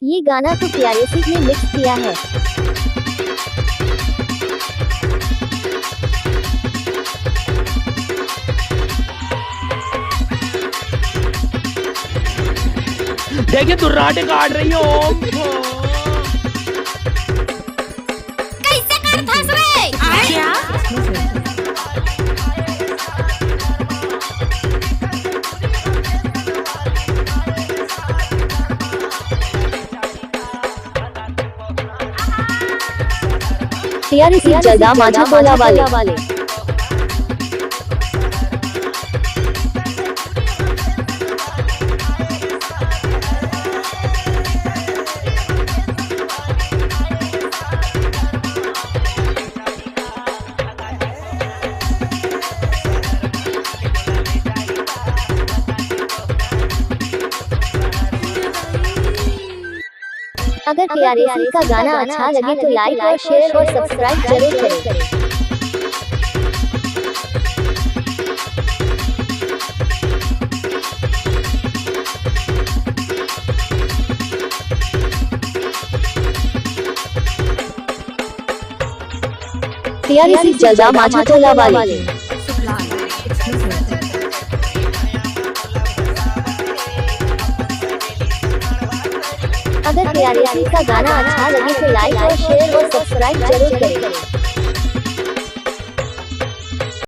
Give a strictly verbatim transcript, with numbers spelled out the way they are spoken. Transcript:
ये गाना तो प्यारे सिंह ने मिक्स किया है। देखिए, दुर्राटे काट रही है ओम। कैसे कर फंस रहे? क्या? टीआरएसी जलदा माझा टोला वाले। अगर टीआरएसी का गाना अच्छा लगे तो लाइक और शेयर और सब्सक्राइब जरूर करें। टीआरएसी जलदा माझा टोला वाले। अगर टीआरएसी का गाना अच्छा लगे तो लाइक और शेयर और सब्सक्राइब जरूर करें।